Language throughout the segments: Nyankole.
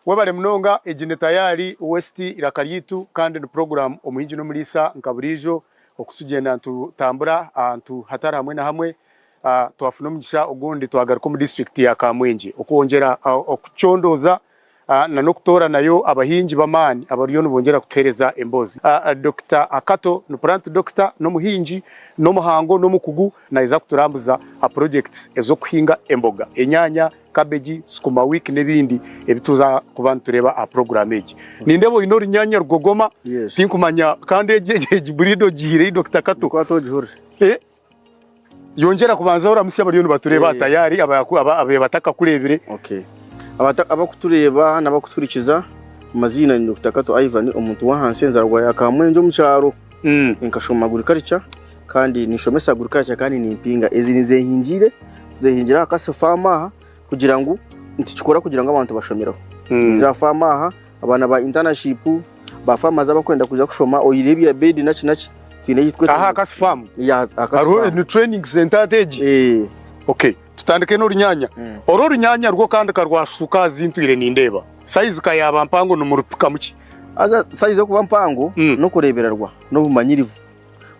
Webare munonga, egi ni Tayari West Iraka Ryaitu kandi ni puroguraamu Omuhingi n'Omuriisa nka buriijo oku tugyenda nitutambura ahantu hatari hamwe na hamwe. Twafuna omugisha ogundi twagaruka omu disiturikiti ya Kamwengye okwongyera okucondooza na n'okutooranayo abahingi b'amaani abariyo nibongyera kutuheereza emboozi. Dokita Kato ni plant doctor, n'omuhingi, n'omuhango, n'omukugu, naija kuturambuza aha projects ez'okuhinga emboga, enyaanya, cabbage, sukuma wiki n'ebindi ebi tuza kuba nitureeba aha puroguraamu egi. Nindeeba oine orunyanya rugogoma, Yes. tinkumanya kandi egi egi breed ogihiire hi Dokita Kato? Kwata ogihurire. Eh, yongyera kubanza oramutsye abariyo nibatureeba Eh. tayari abaku- aba- abe batakakureebire. Okay. Abata- Abakutureeba n'abakutuhurikiza, amaziina ni Dokita Kato Ivan, omuntu w'ahansi enzarwa ya Kamwengye omu kyaro. Nkashoma agriculture kandi ninshomesa agriculture kandi nimpinga. Ezi nizehingiire, tuzehingira aha Castle Farm aha kugira ngu nitukikora kugira ngu abantu bashomereho. Niza aha farm aha, abaana ba internship, ba farmers abakwenda kuza kushoma oyihireho ebya bed naki naki, twine ei Aha tweta Castle Farm Yeah, aha Castle hariho Farm. ni training center hati egi? Eh. Okay, tutandike n'orunyanya. Oru orunyanya rwo kandi ka rwashuka aha zintwire nindeeba. Size ka yaaba mpango nimurupikamu ki? Haza size okuba mpango n'okureebererwa n'obumanyirivu.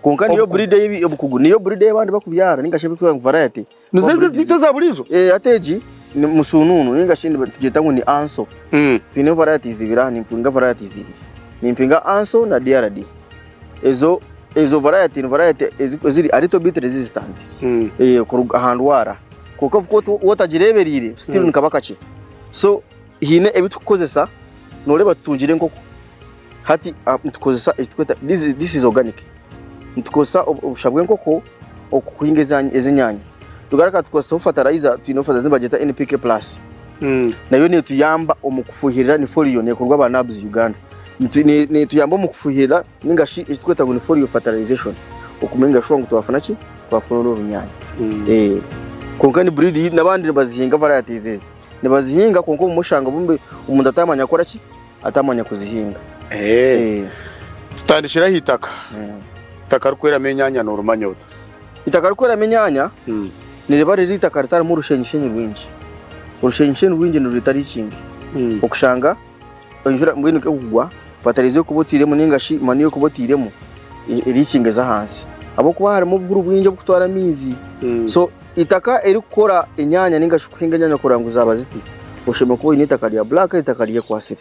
Kwonka niyo Obukugu. breed ei obukugu niyo breed ei abandi bakubyara ninga shi ebitweta ngu variety. Nizo ezi eziitu eza buriijo? Eh hati egi ni musununu ninga shi tugyeta ngu ni anso. Twine varieties ibiri aha nimpinga varieties ibiri. Nimpinga anso na DRD. Ezo ezo variety ni variety eziri a little bit resistant eh kuruga aha ndwara. Kwonka of course waaba otagireeberiire still nikaba kakye. So Haine ebi turikukozesa nooreeba tutungire enkoko hati nitukozesa eki turikweta this is organic nitukozesa obusha bw'enkoko okuhinga ezi enyaanya tugaruka tukozesaho fertilizer twine fertilizer nibagyeta NPK plus nayo netuyamba omu kufuhirira ni folio nekorwa aba NABS Uganda netuyamba omu kufuhirira ninga shi eki turikweta ngu ni folio fertilization okumenga shuwa ngu twafuna ki twafuna oru orunyaanya kwonka ni breed n'abandi nibazihinga varieties ezi. Nibazihinga kwonka obumwe oshanga obumwe omuntu atamanya kukora ki? Atamanya kuzihinga. Eh. Tutandikire aha itaka. Itaka ririkweramu enyaanya norimanya ota? Itaka ririkweramu enyaanya niriba riri itaka ritarimu orushenyushenyu rwingi. Orushenyushenyu rwingi nirureeta leaching. Okushanga enjura mbwenu ekugwa, fertilizer ei orikuba oteiremu ninga shi manure ei orikuba oteiremu leaching eza ahansi. Ahabw'okuba harimu obuhuru bwingi oburikutwara amaizi. So Itaka erikukora enyaanya ninga shi kuhinga enyaanya kureba ngu zaaba ziti, oshemereire kuba oine eitaka rya black, eitaka ryekwatsire.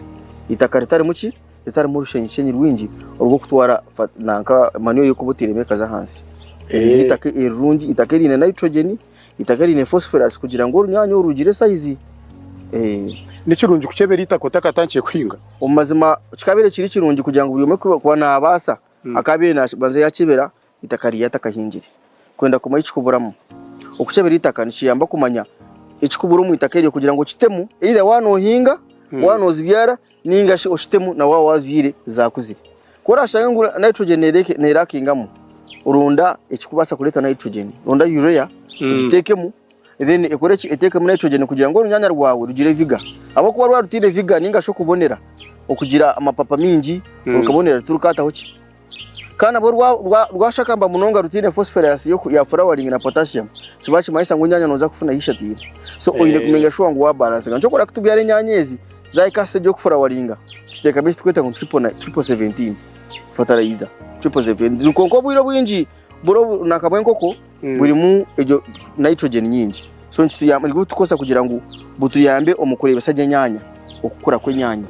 Eitaka ritarimu ki? Ritarimu orushenyushenyi rwingi orw'okutwara nanka manure ei orikuba oteiremu ekaza ahansi. Eitaka erirungi, eitaka eriine nitrogen, eitaka eriine phosphorus kugira ngu orunyaanya oru rugire sayizi. Ni kirungi kukyebera eitaka otakatandikire kuhinga? Omu mazima kikabaire kiri kirungi kugira ngu buri omwe kuba nabaasa akabaire nabanza yakyebera eitaka rye atakahingire kwenda kumanya ekikuburamu. Okukyebera eitaka nikiyamba kumanya ekikubura omu itaka eryo kugira ngu okitemu either waaba nohinga, waaba nozibyara ninga shi okitemu na waaba wazibyire zakuzire. Ku orashange ngu nitrogen nerakingamu, ronda ekikubaasa kureeta nitrogen, ronda urea ogitekemu then ekore ki etekemu nitrogen kugira ngu orunyanya rwawe rugire vigor. Ahabw'okuba rwaba rutaine vigor ninga shi okubonera, okugira amapapa mingi, rukabonera tirukataho ki. Kandi nabwo rwashakamba munonga rutaine phosphorus ya flowering na potassium, nikiba nikimanyisa ngu enyaanya noza kufuna eishatu. So oine kumenya shuwa ngu wabalansinga. Nikyo orikureeba ku tubyara enyaanya ezi, zahika aha stage y'okufulawaringa, tuteekamu eki turikweta ngu triple 17 fertilizer, triple 17. Kwonka obwire obwingi buri obunaka bw'enkoko burimu egyo nitrogen nyingi. So nikituyamba nibwo tukozesa kugira ngu butuyambe omu kureebesa gye enyaanya, okukura kw'enyaanya.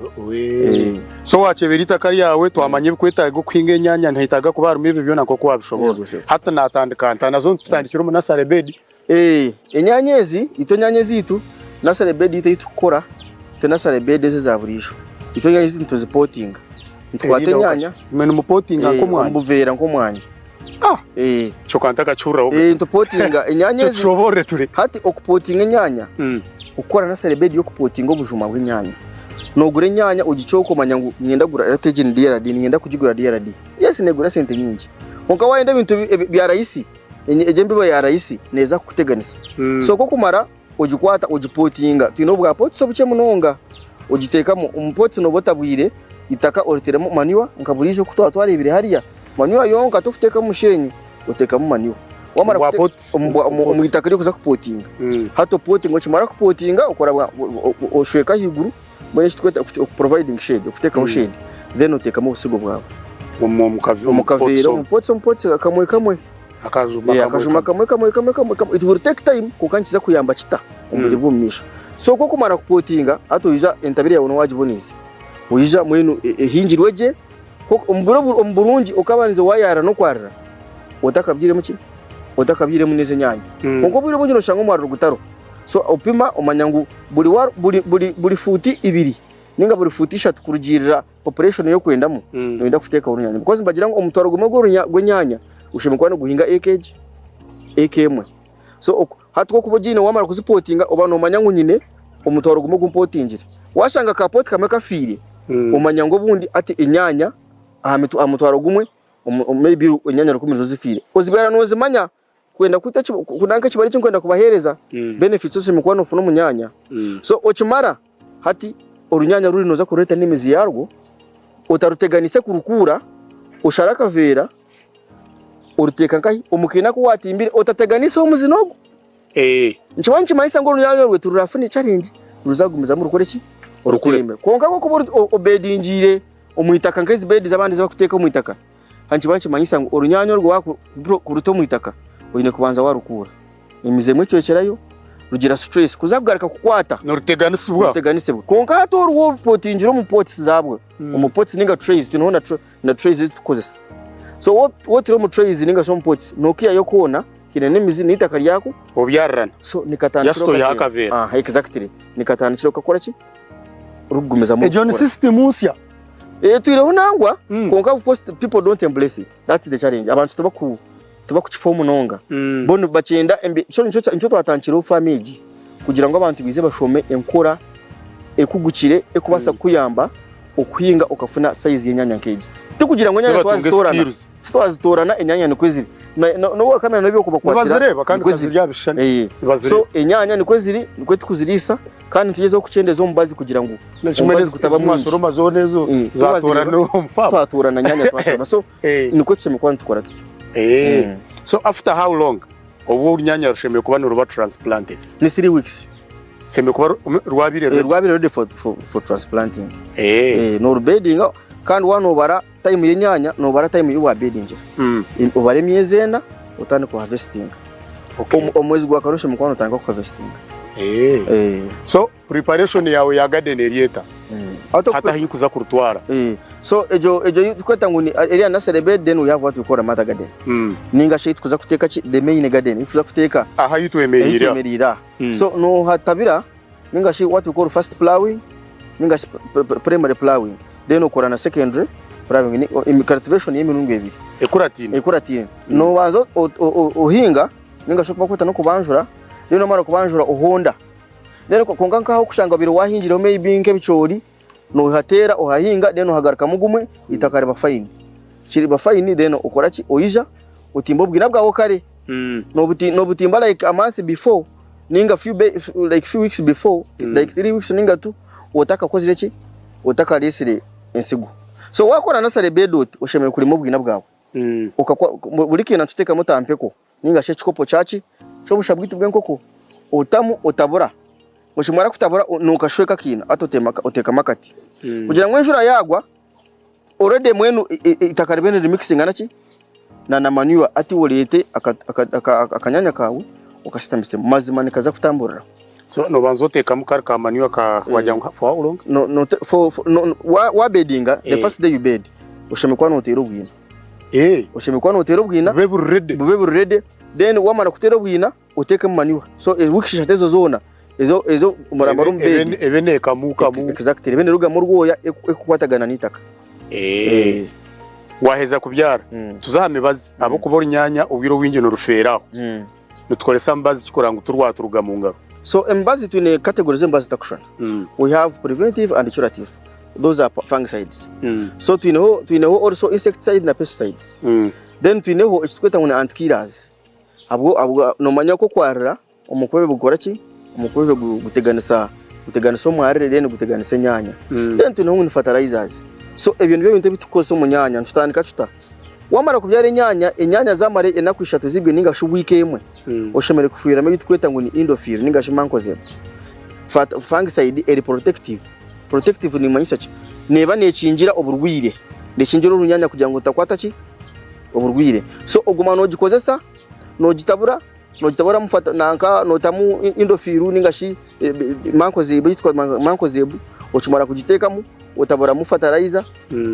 So wakyebera eitaka ryawe twamanya ebikwetaaga okuhinga enyaanya nihetaaga kuba harimu ebyo byona nk'oku wabishoboorora. Hati natandika nta? Nazo nitutandikira omu nursery bed? Enyaanya ezi, itwe enyaanya ezaitu nursery bed yaitu ei turikukora ti nursery bed ezi eza buriijo. Itwe enyaanya ezaitu nituzipotinga. Nitukwata enyaanya Imwe nimupotinga nk'omwanya? Omu buveera nk'omwanya. Ah! Ekyo ka ntakakihuriraho ga. Nitupotinga enyaanya Ekyo ezi. tushoboorore ture. Hati okupotinga enyaanya, okukora nursery bed y'okupotinga obujuma bw'enyaanya. Noogura enyaanya ogicwa okamanya ngu niinyenda kugura hati egi ni DRD niinyenda kugigura DRD. Yes neegura esente nyingi. Kwonka waayenda ebintu bya rahisi, egyo embibo ya rahisi neeza kukuteganisa. So ku okumara ogikwata ogipotinga, twine obwa pots obukye munonga, ogiteekamu, omu pots nooba otabwire itaka oriteeremu manure nka buriijo oku twaba twareebire hariya, manure yonka torikuteekamu musheenyi, oteekamu manure. Wamara Obwa kute- pots? omu bwa- omu- omu itaka ery'okuza kupotinga. Hati opotinga, okimara kupotinga okora bwa- o- o- oshweka ahaiguru. Mbwenu eki tukweta oku providing shade, okuteekaho shade, then oteekamu obusigo bwawe. Omu omu kaveera, Omu kaveera, omu pots, omu pots, kamwe kamwe. Akajuma Eh, akajuma kamwe kamwe kamwe kamwe kamwe. It will take time kwonka nikiza kuyamba kita omu bwire bw'omu maisho. So ku okumara kupotinga, hati oija entabire yaawe nowaagiboneize. Oija mbwenu e- ehingirwe gye, kwonka omu bwire obu- omu burungi okabanza waayarira n'okwarira otakabyiremu ki? Otakabyiremu n'ezi enyaanya. Kwonka obwire obwingi noshanga omwariro gutariho. So opima omanya ngu buri wa buri buri buri fuuti ibiri ninga buri fuuti ishatu kurugiirira population ei okwendamu noyenda kuteekaho orunyanya because nibagira ngu omutwaro gumwe gw'orunya gw'enyaanya gushemereire kuba niguhinga eka egi eka emwe. So oku hati ku okuba ogiine waamara kuzipotinga oba noomanya ngu nyine omutwaro gumwe ogu mpotingire. Waashanga ka pot kamwe kafiire omanya ngu obundi hati enyaanya aha mitw aha mutwaro gumwe omu maybe enyaanya rukumi nizo zifiire. Ozibeera noozimanya Kwenda kwita nanka ekibari eki nkwenda kubahereza benefits ezi omukuba nofuna omu nyanya. So okimara hati orunyanya ruri noza kurureta n'emizi yarwo otaruteganise kurukuura, oshare akaveera oruteeka nkahi omu kaina aku watimbire otateganise omuzi n'ogu. Nikiba nikimanyisa ngu orunyanya orwe tirurafune challenge niruza kugumizamu rukore ki? Rukure. Kwonka ku orikuba obedingiire omu itaka nk'ezi bedi ez'abandi ezi barikuteeka omu itaka, Hati nikiba nikimanyisa ngu orunyanya orwo waakuruta omu itaka, oine kubanza waarukuura. Emizi emwe ecwekyerayo, rugira stress kuza kugaruka kukwata. Niruteganisibwa. Niruteganisibwa. Kwonka hati oru waaba orupotingire omu pots zaabwo, omu pots ninga trays, twineho na trays ezi turikukozesa. So waaba otaire omu trays ninga shi omu pots, nookihayo koona kiine n'emizi n'eitaka ryako. Obyarirana. So nikatandikira Just oihaho akaveera. Aha, exactly. Nikatandikira okakora ki? Orikugumizamu Egyo ni orikukora. system nsya. Etwireho nangwa Mm. kwonka of course people don't embrace it that's the challenge abantu tibaku tibakukifaho munonga Mm. bo nibakyenda embe so nikyo nikyo twatandikireho faamu egi kugira ngu abantu baije bashome enkora ekugukire ekubaasa Mm. kukuyamba okuhinga okafuna size y'enyanya nk'egi tikugira ngu enyanya Zibatunge twazitoorana skills. titwazitoorana enyanya nikwo ziri Na- na- n'obu wakamera n'obu okubakwatira Nibazireeba kandi nikwo ziri. kazirya bishushani. Eh. Nibazireeba. So enyanya nikwo ziri nikwo tukuziriisa kandi nitugyezaho kukyendeza omubazi kugira ngu Nekimwe omubazi gutaba n'ezi mwingi. mwasoroma zoona ezo Eh, zatoorana tubazireba, omu faamu. Twatoorana nyanya twashoroma so Eh. nikwo tushemereire kuba nitukora tutyo. Eh. Mm. So after how long obu orunyanya rushemereire kuba niruba transplanted? Ni 3 weeks. Rushemereire kuba ru- rwabaire Eh, ready. rwabaire ready for, for, for transplanting. Eh. Eh, norubedinga kandi waaba nobara time y'enyanya nobara time ei wabedingira. Mm. Obara emyezi ena otandika kuharvestinga. Okay. Omu- Omwezi gwa karoshe mukwano otandika kuharvestinga. Eh. Eh. So preparation yawe ya garden eri eta? Mm. Out of Hati ahu nkuza kurutwara. Eh. So egyo egyo tukweta ngu ni eriya nursery bed then we have what we call a mother garden. Mm. Ninga shi tukuza kuteeka ki the main garden. Tukuza kuteeka Aha ahu twemereire. ahu twemereire aha. Mm. So nohatabira ninga shi what we call first plowing ninga shi primary plowing then okora na secondary plowing ni emi- cultivation y'emiringo ebiri Ekuratiine. ekuratiine. Nobanza ohinga ninga shi okuba kweta n'okubanjura then wamara kubanjura ohonda. Then kwonka nkaho okushanga obaire wahingireho maybe nk'ebicoori, nohateera ohahinga then ohagarukamu gumwe eitaka riba fine. Kiriba fine then okora ki? Oija otimba obwina bwawe kare. Nobutimba like a month before ninga few like few weeks before like 3 weeks ninga 2 otakakozire ki? Otakareesire ensigo. So wakora nursery bed oti oshemereire kurima obwina bwawe. Buri kaina nituteekamu tampeko. Ninga shi ekikopo kya ki? Ky'obusha bwaitu bw'enkoko. Otamu otabura. Okimara kutabura nookashweka akaina hati oteekamu akati. Kugira ngu enjura yaagwa, already mbwenu eitaka ribe nirimikisinga na ki? Na na manure hati iwe oreete akanyanya kaawe okasitamisemu. Mazima nikaza kutamburiraho. So noobanza oteekamu kari ka manure ka wagira ngu for how long? No, no, for, for, no, wabedinga, the first day you bed, oshemereire kuba nooteera obwina. Eh. Oshemereire kuba noteera obwina. Bube buri ready. Bube buri ready. Then wamara kuteera obwina oteekemu manure. So e weeks ishatu ezo zoona ezo ezo omuramara omu bed. Ebe nekamukamu. Exactly. Ebe nerugamu orwoya ekukwatagana n'eitaka. Eh. Waheza kubyara tuze aha mibazi ahabw'okuba orunyanya obwire obwingi nirufeera aho. Nitukoresa mibazi ki kureba ngu tirwaturuga mu ngaro? So emibazi twine categories z'emibazi zitakushushana. We have preventive and curative. Those are fungicides. So twineho twineho also insecticide na pesticides. Then twineho eki turikweta ngu ni anti-killers. Abwo abwo nomanya ku okwarira omukwebe gukora ki? Omukwebe guteganisa guteganisa omwarire then guteganisa enyanya. Then twineho ngu ni fertilizers. So ebyo nibyo bintu ebi turikukozesa omu nyanya. Nitutandika tuta? Wamara kubyara enyanya, enyanya zamara enaku ishatu zigwe ninga shi wiiki emwe, oshemereire kufuhiriramu ebi turikweta ngu ni Indofil ninga shi Mancozeb. Fungicide eri protective. Protective nimanyisa ki? Neeba neekingira oburwaire, neekingira orunyanya kugira ngu rutakwata ki? Oburwaire. So oguma noogikozesa, noogitabura, noogitaburamu fata nanka nootamu indofiiru ninga shi mankozebu ei turikweta mankozebu, okimara kugiteekamu otaburamu fatarayiza,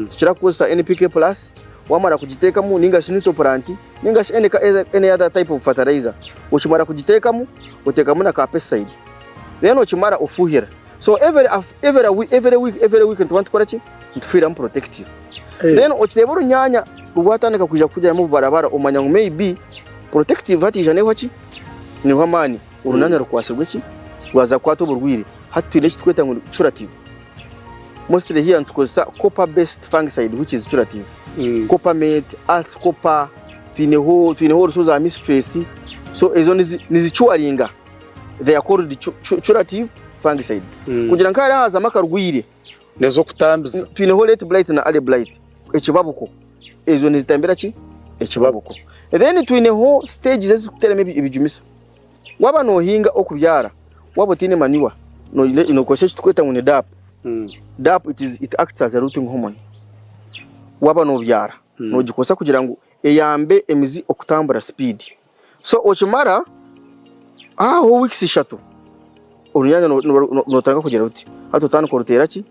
tukira kukozesa NPK plus, waamara kugiteekamu ninga shi nitoplant ninga shi any other type of fertilizer, okimara kugiteekamu oteekamu na ka pesticide then okimara ofuuhira. So every every week every week every week nituba nitukora ki? Nitufuhiramu protective. Then okireeba orunyanya rwatandika kwija kukugiramu obubarabara omanya ngu maybe protective hati yaija nehwa ki? Nehwa amaani. Orunyanya rukwatsirwe ki? Rwaza kukwata oburwaire. Hati twine eki turikweta ngu ni curative. Mostly here nitukozesa copper based fungicide which is curative. Copper mate, earth copper, twineho twineho also za mistress. So ezo nizicuwaringa. They are called curative fungicides. Kugira nka hariya hazamu akarwaire. N'ez'okutambiza. Twineho late blight na early blight. Ekibabuko. Ezo nizitambira ki? Ekibabuko. Then twineho stages ezikuteremu ebijumisa. Waba nohinga okubyara, waba otaine manure, nokozesa eki turikweta ngu ni DAP. DAP it is it acts as a rooting hormone. Waba nobyara, nogikozesa kugira ngu eyambe emizi okutambura speed. So okimara hahwaho weeks ishatu orunyanya notandika kugira ruti hati otandika oruteera ki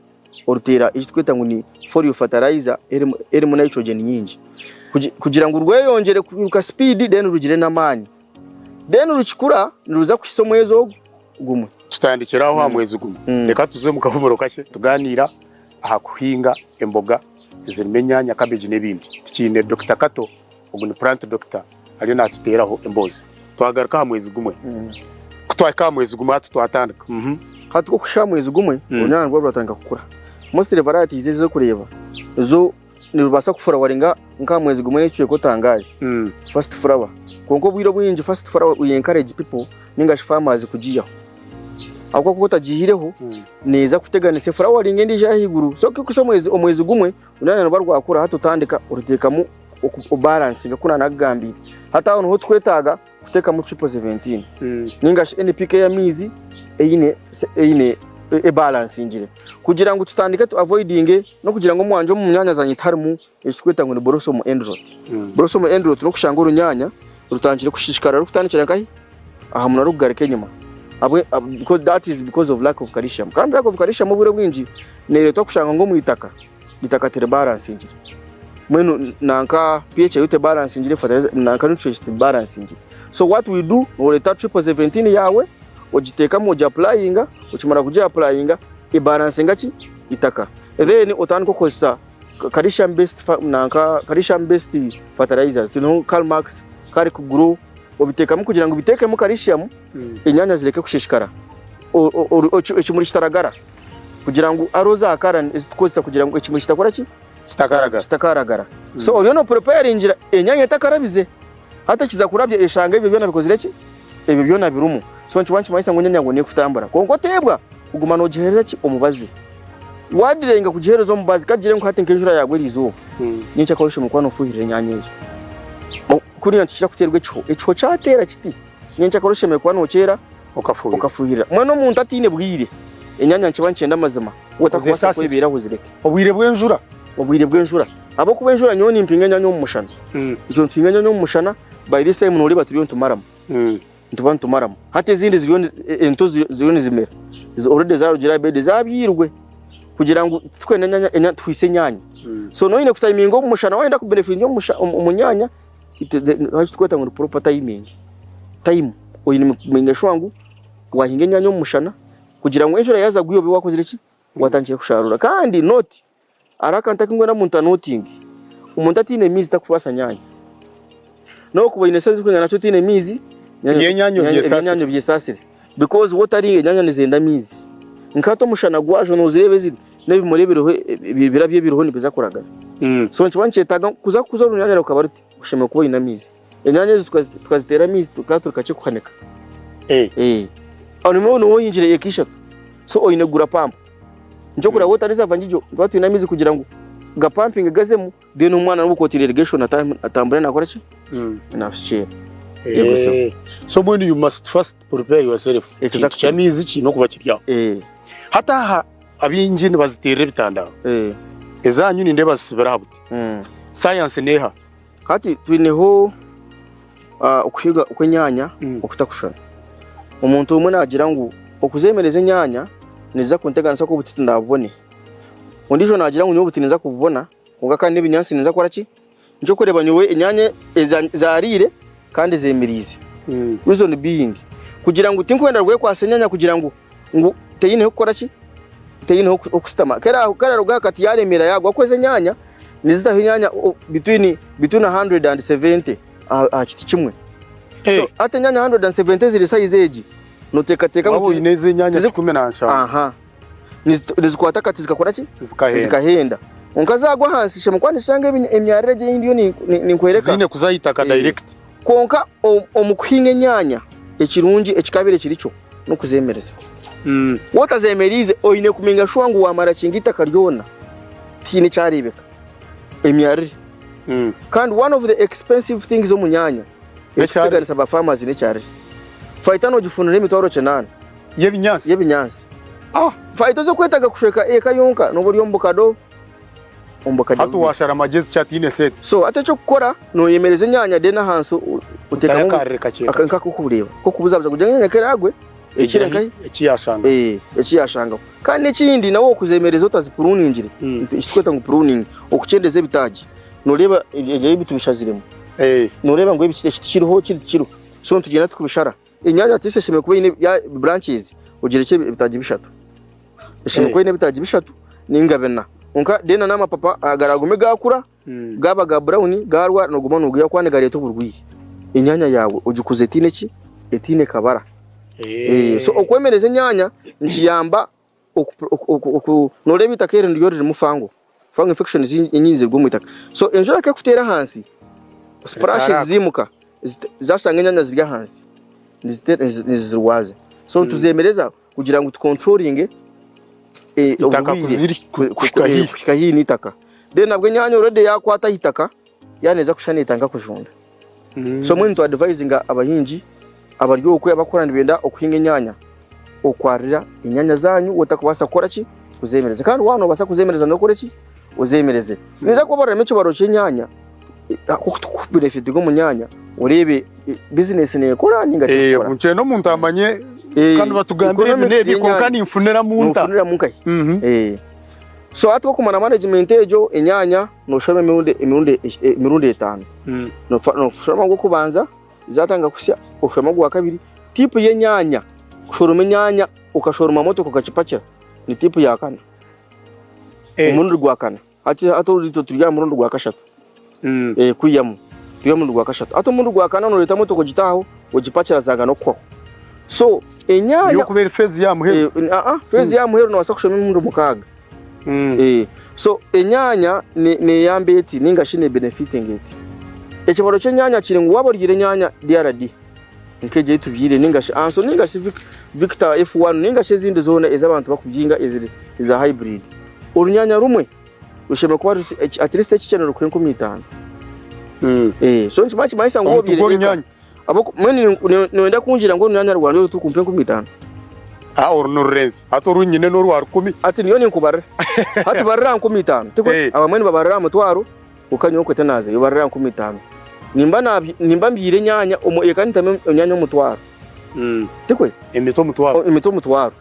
oruteera eki turikweta ngu ni foliar fertilizer erimu nitrogen nyingi kugira ngu rweyongyere kwiruka speed then rugire n'amaani then rukikura niruza kuhisa omwezi ogu gumwe. Tutandikire aho aha mwezi gumwe. Reka tuze omu kahumuro kakye tugaaniira aha kuhinga emboga ezirimu enyaanya, cabbage n'ebindi. Tukiine Dokita Kato. Ogu ni plant doctor ariyo natuteeraho emboozi. Twagaruka aha mwezi gumwe. Ku twahika aha mwezi gumwe hati twatandika. Hati ku okuhika aha mwezi gumwe, orunyanya nirwo rwatandika kukura. Mostly varieties ezi orikureeba, zo nirubaasa kufurawaringa nk'aha mwezi gumwe n'ekicweka otangaare. First flower. Kwonka obwire obwingi first flower we encourage people ninga shi farmers kugiihaho. Ahabw'okuba ku otagiihireho, neeza kuteganisa efurawaringa endiijo ahaiguru. So ku okuhitsya omwezi gumwe, orunyanya niruba rwakura hati otandika oruteekamu obalansinga ku naanakugambiire. Hati aho niho tukwetaaga kuteekamu triple 17 ninga shi NPK y'amaizi eine eine ebalansingire kugira ngu tutandike tu avoidinge n'okugira ngu omwangye omu nyanya zangye tiharimu ekiturikweta ngu ni blossom end rot. Blossom end rot n'okushanga orunyanya rutandikire kushishikara rurikutandikira nkahi? Aha munwa rurikugaruka enyima ahabwe because that is because of lack of calcium. Kandi lack of calcium obwire obwingi neereetwa kushanga ngu omu itaka Itaka tiribaransingire mbwenu nanka pH yayo tebaransingire fertilizer nanka nutrients tibaransingire so what we do noreeta triple 17 yaawe ogiteekamu ogi applyinga okimara kugi applyinga ebaransinga ki itaka then otandika okukozesa calcium based nanka calcium based fertilizers twineho calmax calc grow obiteekamu kugira ngu biteekemu calcium enyanya zireke kushishikara ekimuri kitaragara. Kugira ngu hariho za kara ezi tukukozesa kugira ngu ekimuri kitakora ki? Kitakaragara. Kitakaragara. So oriyo nopreparingira enyanya etakarabize. Hati ekiza kurabya eshanga ebyo byona bikozire ki? Ebyo byona birimu. So nikiba nikimanyisa ngu enyanya ngu nekutambura. Kwonka oteebwa kuguma nogihereza ki? Omubazi. Wadirenga kugihereza omubazi kagire ngu hati nk'enjura yagwa eriizooba. Nyenkya kare oshemereire kuba nofuhirira enyanya egyo. Kuriya nitukira kuteerwa ekiho. Ekiho kyateera kiti, nyenkya kare oshemereire kuba nokyera. Okafuhirira. Okafuhirira. Mbwenu omuntu ataine bwire, enyanya nikiba nikyenda amazima, we otakubaasa Ozesaasire. kwebeeraho zireke. Obwire bw'enjura. Obwire bw'enjura. Ahabw'okuba enjura nyowe nimpinga enyanya omu mushana. Itwe nituhinga enyanya omu mushana, by this time nooreeba turiyo nitumaramu. Nituba nitumaramu. Hati ezindi ziriyo ni- e- ento ziriyo nizimera. Already zaarugire aha bedi zaabyirwe kugira ngu titukwenda enyanya, enya, tuhwise enyanya. So nooba oine kutayiminga omu mushana waayenda kubenefitinga omu musha- omu omu nyanya, Hati tukweta ngu ni proper timing. Time oine kumakinga sure ngu wahinga enyanya omu mushana kugira ngu enjura yaaza kugwa obe wakozire ki? Watandikire kusharura. Kandi note hariho akantu aku ndikwenda omuntu anotinge, omuntu ataine maizi takubaasa nyanya. N'obu okuba oine esente zirikwingana ki otaine maizi, Ebyenyanya obyesaasire. ebyenyanya obyesaasire because water enyanya nizenda amaizi. Nka hati omushana gwajo noozireeba eziri n'ebimuri ebiriho ebirabyo ebiriho nibiza kuragara. So nikiba nikyetaaga kuza kukuza orunyanya rukaba ruti oshemereire kuba oine amaizi. Enyanya ezi tukaziteera amaizi tukaba turi kakye kuhanika. Aho nimwo niho oyingira eka ishatu. So oine kugura pampu. Nikyo orikureeba water reserve ngigyo nituba twine amaizi kugira ngu gapampinge gazemu then omwana n'obu okuba otiire irrigation atambure nakora ki? Naashukyera. Yego sebo. So mbwenu you must first prepare yourself. Ekintu Exactly. ky'amaizi kiine okuba kiri aho. Hati aha. Abaingi nibaziteerera ebitandaaro. Eh. Ezaanyu nindeeba zisibire aha buti. Sayansi n'eha? Hati twineho okuhiga kw'enyaanya okutakushushana. Omuntu omwe naagira ngu okuzeemereza enyaanya niziza kunteganisa ku obuti tindabubone. Ondiijo naagira ngu nyowe obuti ninza kububona kwonka kandi n'ebinyaatsi ninza kukora ki? Nikyo orikureeba nyowe enyaanya zaariire kandi zeemereize. Reason being kugira ngu tinkwenda rwekwasa enyaanya kugira ngu ngu teine h'okukora ki? Teine h'okushutama. Ku eraaruga aha kati yaaremeera yaagwa ahabw'okuba ezi enyaanya nizitaho enyaanya between between 170 aha kiti kimwe. So hati enyaanya 170 eziri sayizi egi nooteekateeka ngu Waaba oine ezi enyaanya 170. Aha. Nizikwata akati zikakora ki? Zikahenda. Zikahenda. Kwonka zaagwa ahansi shemereire kuba nishanga emyarire egi ei ndiyo ninkworeka. Tiziine kuza aha itaka direct. Kwonka omu kuhinga enyaanya ekirungi ekikabaire kiri kyo n'okuzeemereza. Waaba otazeemereize oine kumenga shuwa ngu waamarakinga eitaka ryona tihaine ekyareebeka emyarire. Kandi one of the expensive things omu nyaanya ekirikuteganisa ba farmers n'ekyarire. Fayita noogifunira emitwaro kinaana Y'ebinyaatsi? Y'ebinyaatsi. Fayita ozokwetaaga kushweka eka yonka nooba ori omu bukado. Hati washara amagezi ki ataine sente? So hati ekyokukora noyemereza enyanya then ahansi otekamu akarire kakye kakye nkakokureeba kokubuzabuza kugira ngu enyanya ku eragwe ekire nkahi ekiyashangaho ekiyashangaho kandi nekindi nawe okuzemereza otazipuruningire ekiturikweta ngu pruning okukyendeza ebitaagi noreeba ebi ebiti bishaziremu noreeba ngu eki tikiriho kiri tikiriho so nitugyenda tukubishara. Enyanya at least eshemereire kuba eine branches ogirekye ebitaagi bishatu. Eshemereire kuba eine ebitaagi bishatu ninga bina. Kwonka then n'amapapa garagume gakura gaba ga brown garwara noguma nogiihaho kuba nigareeta oburwaire. Enyanya yaawe ogikuza etaine ki? Etaine kabara. So okwemereza enyanya nikiyamba Nooreeba eitaka eri niryo ririmu fungal, fungal infections nyingi ziri omu itaka. So enjura ku erikuteera ahansi, splashes ziimuka zashanga enyanya ziri ahansi nizirwaza. So nituzemereza kugira ngu tukontrolinge oburwaire kuhika haihi n'eitaka. Then nabwo enyanya already yakwata aha itaka, yaaba neeza kushushana neetandika kujunda. So mbwenu nitu advisinga abahingi abari okwe abarikukora nibenda okuhinga enyanya okwarira enyanya zanyu waaba otarikubaasa kukora ki kuzemereza kandi waaba noobaasa kuzemereza nokore ki ozemereze. Ninza kubabariramu ekibaro ky'enyanya oku turikubenefitinga omu nyanya oreebe bizinesi neekora ninga terikukora. Nkyenda omuntu amanye kandi batugambire ebi n'ebi kwonka ninfuniramu nta? Nofuniramu nkahi? So hati okumara management egyo enyanya Noshoroma emirundi emirundi emirundi etano. Noshoroma ogw'okubanza zatandika kusya oshoroma ogwakabiri. Tipu y'enyanya kushoroma enyanya okashoroma motoka okakipakira ni tipu ya kana. Omurundi gwa kana. Hati hati itwe turi aha murundi gwa kashatu kwihamu turi aha murundi gwa kashatu. Hati omurundi gwa kana noreeta motoka ogita aho ogipakira zanga n'okuhwaho. So enyanya. Yokuba eri feezi y'aha muheru. Feezi y'aha muheru nobaasa kushoroma emirundi mukaaga. So enyaanya neyamba eti ninga shi ne benefitinga eti? Ekibaro ky'enyaanya kiri ngu waaba oryire enyaanya DRD nk'egi ei tubyire ninga shi Anso ninga shi Victor F1 ninga shi ezindi zoona ezi abantu bakubyinga eziri eza hybrid, orunyaanya rumwe rushemereire kuba ruri at least ekikye nirukuha 5000. So nikimara nikimanyisa ngu waaba Omuti obyire eka gw'orunyaanya. Mbwenu noyenda kungira ngu orunyanya rwangye oru turikumpa 5000? Ah, oru nirurenze. Hati oru nyine n'orwa rukumi. Hati nyowe ninkubarira. Hati barira aha 5000. Tikwe? Eh. Abamwe nibabarira aha mutwaro, kwonka nyowe nkwete naazayo barira aha 5000. Nimba nabyi nimba mbyire enyanya omu eka nitamu enyanya omutwaro. Tikwe? Emiti omutwaro. Emiti omutwaro.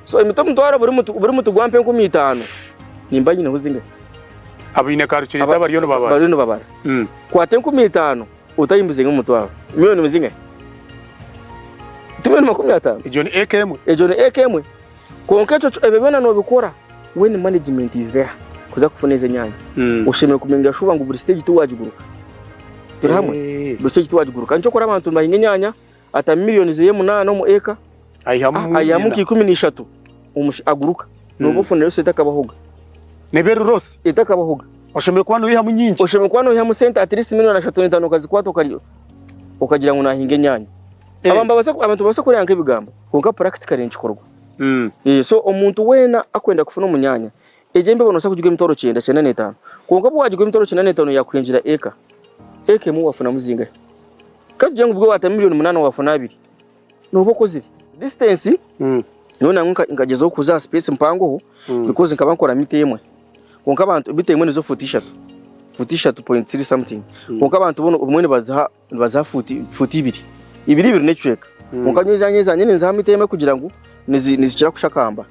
So emiti omutwaro buri muti buri muti gwampa 5000, nimba nyineho zingahi? Abaine karukireta bariyo nibabara. Bariyo nibabara. Kwata 5000. Otayimbuze nk'omutwaro. Milioni muzinga? Ti milioni 50? Egyo ni eka emwe. Egyo ni eka emwe. Kwonka ekyo ebyo byona nobikora when management is there kuza kufuna ezo enyanya. Oshemereire kumenya shuba ngu buri stage tiwagiguruka. Turi hamwe? Buri stage tiwagiguruka. Nikyo okora abantu nibahinga enyanya atamu milioni zeye munaana omu eka, Aihamu aihamu nka 13 aguruka. Noba ofunire sente akabahoga. Neba eri loss. Etakabahoga. Oshemereire kuba noihamu nyingi. Oshemereire kuba noihamu sente at least milioni ashatu n'etaano okazikwata okarya okagira ngu nahinga enyanya. Abantu nibabaasa kureeba nk'ebigambo kwonka practically nikikorwa. So omuntu weena akwenda kufuna omu nyanya, egyo embibo nobaasa kugigura emitwaro kyenda, kyenda n'etaano. Kwonka obu wagigura emitwaro kyenda n'etaano yakuhingira eka, eka emwe wafunamu zingahi? Ka tugire ngu bwe watamu milioni munaana wafuna abiri, nooba okozire. Distance. Nyowe nangwa nkagyezaho kuza aha space mpangoho because nkaba nkora mita emwe kwonka abantu mita emwe nizo fuuti ishatu, fuuti ishatu point three something kwonka abantu bo obumwe nibaziha nibaziha fuuti fuuti ibiri, ibiri ibiri n'ekicweka kwonka nyowe ezangye ezangye ninziha mita emwe kugira ngu nizikira kushakamba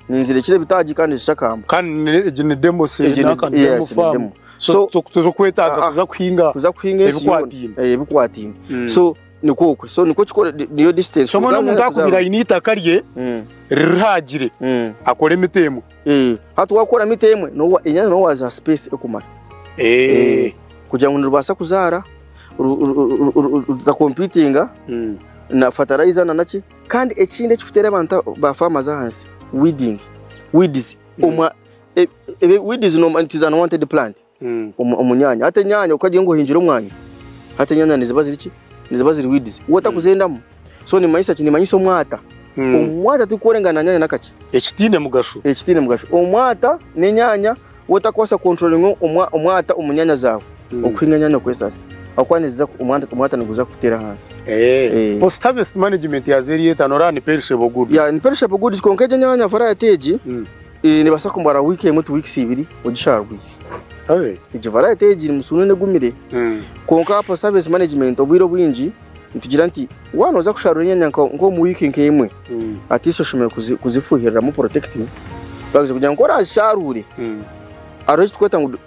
ninzirekyera ebitaagi kandi nizishakamba. Kandi egi ni demo Egi ni- naka ni demo yes, ni farm demo. so So- turikwetaaga Ah, ah. kuza kuhinga kuza kuhinga ensi yoona ebikwataine. Ebikwataine so Nikwo okwe. So nikwo kikora niyo distance. So mbwenu omuntu akubire aine eitaka rye ririhagire akore emita emwe. Hati wakora mita emwe nowa enyanya noba waziha space ekumara. Kugira ngu nirubaasa kuzaara rutakompitinga na fertilizer na naki. Kandi ekindi ekikuteera abantu ba farmers ahansi weeding, weeds. Omwa weeds no it is unwanted plant. omu nyanya. Hati enyanya okagira ngu ohingire omwanya, hati enyanya niziba ziri ki? Niziba ziri weeds. Waaba otakuzendamu. So nimanyisa ki? Nimanyisa omwata. Omwata tigukworengana na nyanya nakakye. Ekitaine mugasho. Ekitaine mugasho. Omwata n'enyanya waaba otakubaasa kukonturoringa omwata omu nyanya zaawe, okuhinga enyanya okwesasa ahabw'okuba niziza omwata niguza kukuteera ahansi. Post harvest management yaaza eri eta? Noreeba ni perishable goods. Yeah, ni perishable goods kwonka egyo enyanya variety egi, Nebaasa kumara wiiki emwe to weeks ibiri ogisharwire. Egyo variety egi nimusuuna egumire. Kwonka post harvest management obwire obwingi nitugira nti waaba nooza kusharuura enyanya nk'omu wiiki nk'emwe at least oshemereire kuzifuhiriramu protective kugira ngu ku oraazisharuure hariho eki turikweta ngu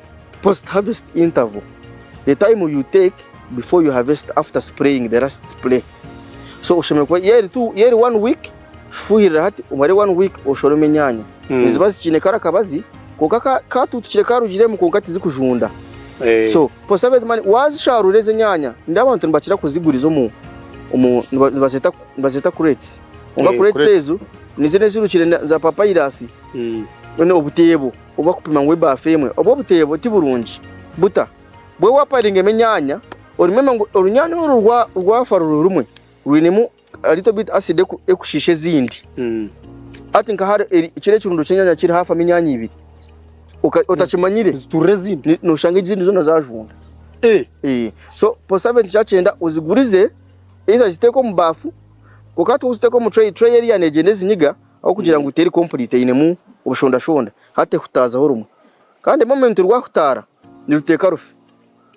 post harvest interval, the time you take before you harvest after spraying the last spray. So oshemereire kuba yaaba eri one week Fuhirira hati omare one week oshorome enyanya. Niziba zikiine kari akabazi kwonka katuutukire karugiremu kwonka tizikujunda. So post harvest man wazisharura ezo enyanya nindeeba abantu nibakira kuziguriza omu omu nibazeeta nibazeeta crates. Kwonka crates ezo nizino ezirukire za papyrus mbwenu obuteebo obu bakupima ngu ebaafu emwe. Obwo obuteebo tiburungi buta. Bwe waparingemu enyanya oremember ngu orunyanya oru rwafa ruri rumwe rwinemu a little bit acid ekushiisha ezindi. Hati nka hari kiri ekirundo ky'enyanya kiri hafamu enyanya ibiri otakimanyire Niziturira ezindi. Noshanga ezindi zoona zajunda. So post harvest nikyo kyenda ozigurize either ziteeke omu baafu kwonka hati waziteeka omu tray, tray eriya negyenda ezinyiga ahabw'okugira ngu teri complete einemu obushondashonda hati ehutaazaho rumwe. Kandi moment rwahutaara niruteeka rufe.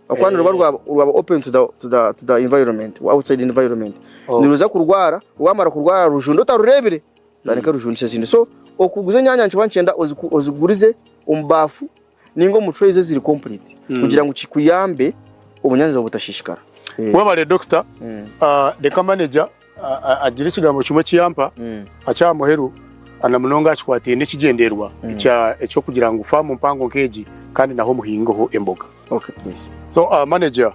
Ahakuba niruba rwaba open to the, to the, to the environment, outside environment. Oh. Niruza kurwara, rwamara kurwara rujunda otarureebire, rutandika rujundisa ezindi. So okuguza enyanya nikiba nikyenda ozigurize omu baafu ninga omu trays eziri complete kugira ngu kikuyambe obunyanya bwawe butashishikara. Webale doctor. Reka manager agire ekigambo kimwe eki yampa aky'aha muheru na munonga akikwataine n'ekigyendererwa eky'okugira ngu faamu mpango nk'egi kandi naho muhingeho emboga. Okay, please. So manager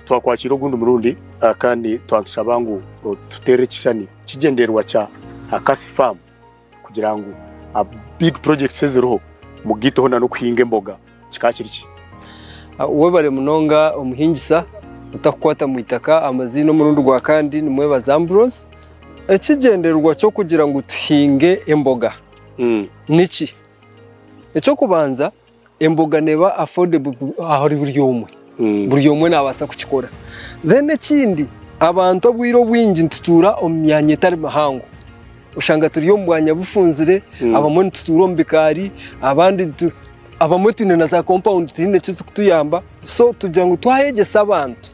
twakwakiira ogundi murundi kandi twakushaba ngu otuteere ekishushani ekigyendererwa kya Kasi Farm kugira ngu big projects eziriho mugaiteho na n'okuhinga emboga kikaba kiri ki? Webare munonga omuhingisa otakukwata mu itaka amaziina omurundi gwa kandi ni Mwebaza Ambrose. Ekigyendererwa ky'okugira ngu tuhinge emboga niki? Eky'okubanza emboga neeba affordable ahari buri omwe, buri omwe naabaasa kukikora. Then ekindi abantu obwire obwingi nitutuura omu myanya etari mihango, oshanga turi omu bwanya bufunzire, abamwe nitutuura omu bikaari, abandi abamwe twine na za compound tihaine ekirikutuyamba, so tugira ngu twayegyesa abantu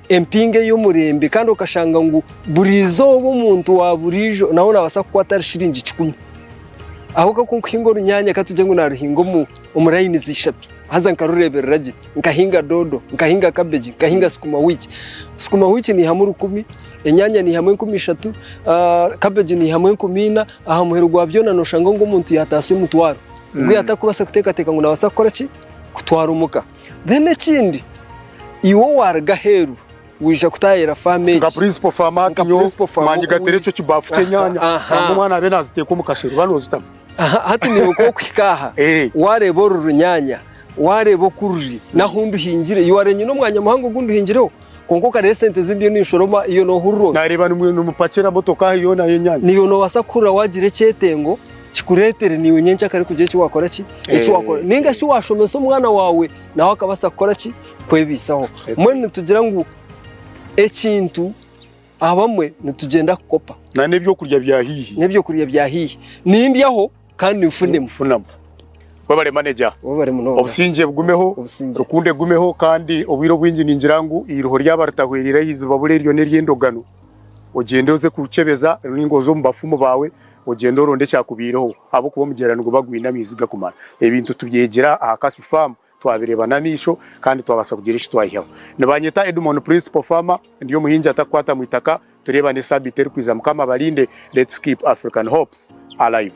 empinga ey'omurembe kandi okashanga ngu buri izooba omuntu wa buriijo nawe naabaasa kukwata ahari shiringi kikumi. Ahabw'okuba ku nkuhinga orunyanya ka tugire ngu naaruhinga omu omu layinizi ishatu haza nkarureeberera gye, nkahinga doodo, nkahinga kabeegi, nkahinga sukuma wiiki. Sukuma wiiki niihamu rukumi, enyaanya niihamu enkumi ishatu, kabeegi niihamu enkumi ina, aha muheru gwa byona nooshanga ngu omuntu yaataasya omutwaro ogu yaatakubaasa kuteekateeka ngu naabaasa kukora ki? Kutwara omuka. Then ekindi, iwe owaruga aheeru waija kutaayayira faamu egi. Nka principal farmer ati Nka nyowe principal farmer manye gatere ekyo kibaafu ky'enyaanya Aha. nangwa omwana abe naziteeka omu kashero oba nozitamu. Aha, hati niiwe ku orikuhika aha, Eh. waareeba oru runyaanya, waareeba oku ruri, n'ahu nduhingire, you are nyine omwanya muhango ogu nduhingireho, kwonka okareeba esente ezi ndiyo ninshoroma iwe noohurira oti. Nareeba nimupakira motoka yoona y'enyaanya. Naiwe noobaasa kuhurira waagira ekyetengo kikureetere naiwe nyencakare kugira eki waakora ki, eki waakora. Nainga shi waashomesa omwana waawe nawe akabaasa kukora ki, kwebaisaho. Mbwenu nitugira ngu ekintu. Abamwe nitugyenda kukopa. Na n'ebyokurya bya haihi. N'ebyokurya bya haihi. Nindyaho kandi nfunemu. Funamu. Webare manager. Webare munonga. Obusingye bugumeho, Obusingye. rukundo egumeho kandi obwire obwingi ningira ngu eiriho ryaba ritahwereire aha iziba buri eryo n'ery'endogano. Ogyende oze kukyebeza ninga oze omu bafumu baawe ogyende oronde ekyakubaireho ahabw'okuba omugyera niguba gwine amaizi gakumara. Ebintu tubyegyera aha Kasi Farm twabireeba n'amaisho kandi twabaasa kugira eki twaihaho. Nibanyeta Edmond Principal Farmer, ndi omuhingi atakukwata mu itaka, tureebane esaabiiti erikwija. Mukama abarinde, let's keep African hopes alive.